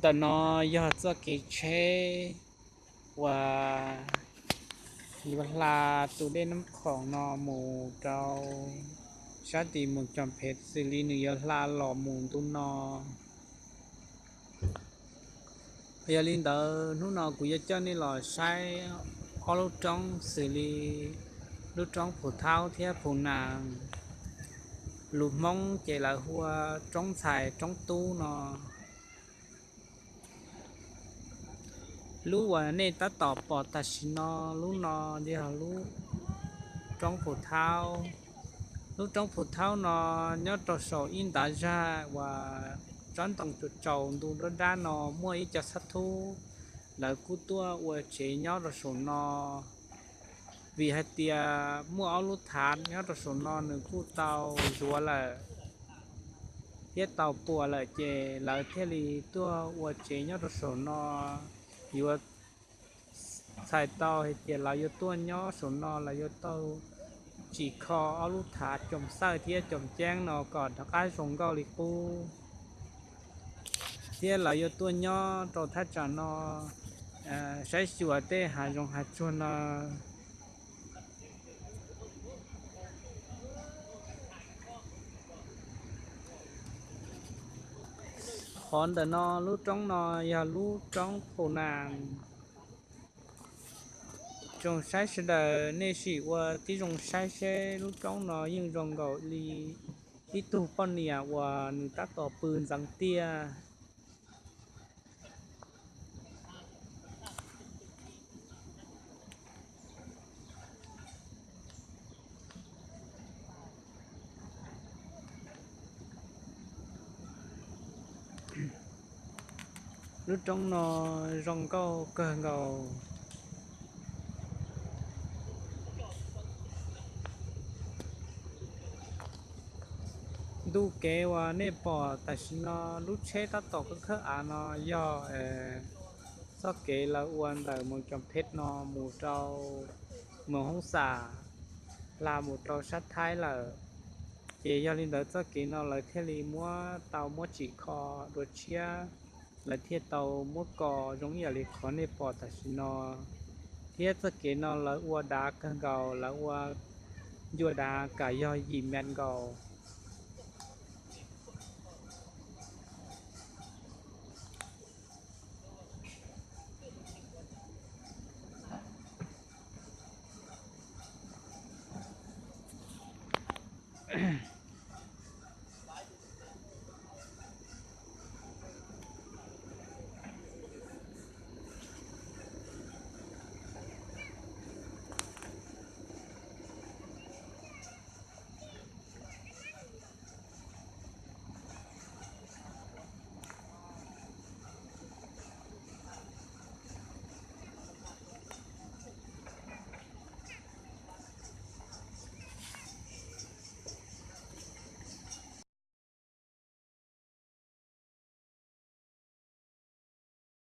Ntawm no yog txoj kev tsheb uas yuav hla tus dej Nab Khoom no mus rau sab tim Moos Cos Phev xws li nws yuav hla los mus ntu no. Yog li ntawd hnub no kuv yuav coj nej los saib ob lub roob xws li lub roob Phu Thaub thiab Phu Nas. Lus Hmoob ces lawv hu ua roob ntxhais roob tub no. Lub uas nej tab tom pom tam sim no, lub no yog lub roob Phu Thaub. Lub roob Phu Thaub no nyob rau saum ib ntav zag uas tsob ntoo tsaus tsaus ntu dab dab no muaj ib co xab thub, lawv kuj tuaj ua tsev nyob rau saum no. Vim hais tias muaj ob lub thav nyob rau saum no nws kuj tau zuav lawm thiab tau puas lawm ces lawv thiaj li tuaj ua tsev nyob rau saum no. Yuav txhais tau hais tias lawv yuav tuaj nyob saum no lawv yuav tau tsim kho ob lub thav coom xawj thiab coom ceeb no kom rov qab zoo nkauj li qub. Thiab lawv yuav tuaj nyob rau thaj tsam no saib xyuas tej hav zoov hav tsuag no. Qhov ntawm no lub roob no yog lub roob Phu Nas. Tsoom saib sawv daws nej sim ua tib zoo saib seb lub roob no yeej zoo nkaus li ib tug poj niam uas nws tab tom pw ntxeev tiaj. Lub roob no zoo nkauj kawg nkaus. Ntu kev uas nej pom tam sim no lub tsheb tab tom khawb khawb av no yog txoj kev lawv ua ntawm Moos Cos Phev no mus rau Moos Hoob Xam, hla mus rau sab Thaib lawm. Ces yog li ntawd txoj kev no lawv thiaj li muab tau muab tsim kho dua tshiab, lawv thiaj tau muab kos zoo ib yam li qhov nej pom tam sim no. Thiab txoj kev no lawv ua dav kawg nkaus, lawv ua ncua dav kam yog yim mev nkaus.